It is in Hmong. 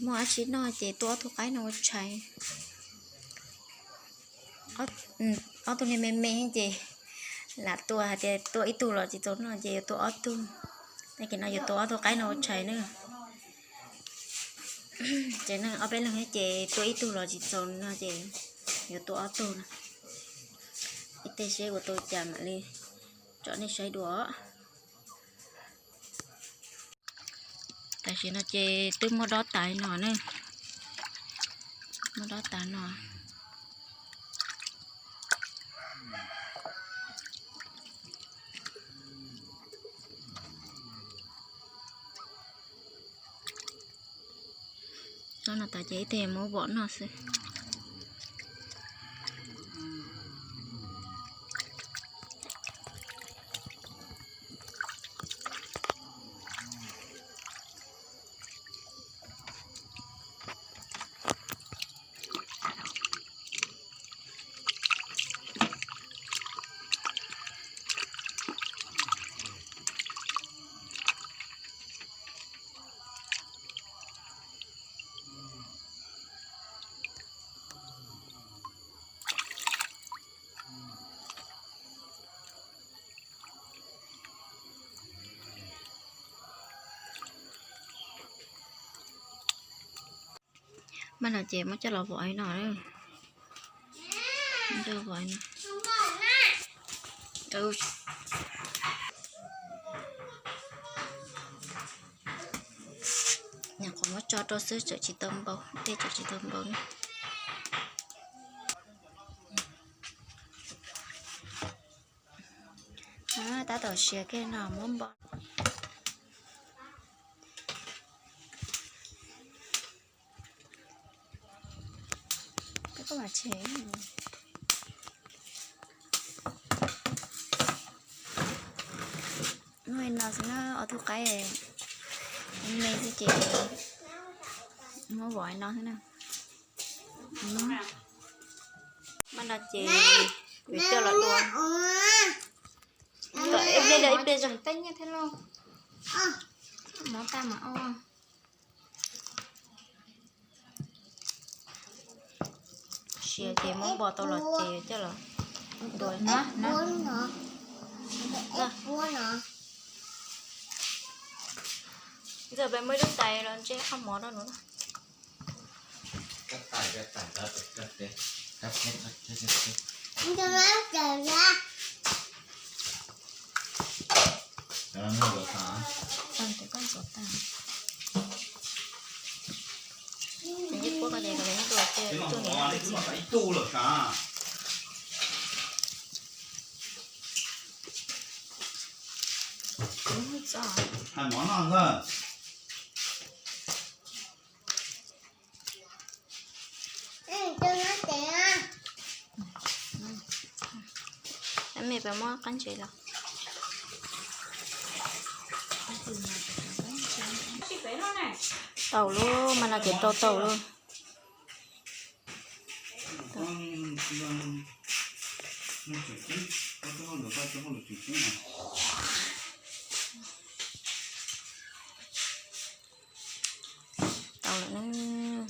Muaj dab tsi noj ces tua ob tug qaib no ua tshais. Ob tug niag me me ces lam tua, hais tias tua ib tug los tsis txaus noj ces yuav tua ob tug. Tag kis no yuav tua ob tug qaib no ua tshais na. Ces neeg ob peb leeg ces tua ib tug los tsis txaus no ces yuav tua ob tug no. Ib teg seb ua tau cas mam li tsom nej saib dua. Tam sim no ces twb muab dob tas no na. Muab dob tas no. Dob no tas ces ib teg muab vom noj xwb. Maj no ces muab coj los vom no. Coj los vom no. Nyuam qhuav muab tso rau xwb, tseem tsis tau npau, tej tseem tsis tau npau na. Tab tom siav kiag no muab npau. Peb koj mam tshem. Muaj no xwb na, ob tug qaib me xwb ces muab vom no xwb na. Maj no ces yuav coj los dua. Ib pliag, ib pliag zog. Mov tag mas ua. Siav ces muab npau tau los ces coj los dua. Ntxawm peb muab ib lub tais los ntseb qhov mov rau no. Hais mov noj ntag. Mej pab muab qab ntsev los. Tau lub, mas no ces rau tau lub. Tau lawm na.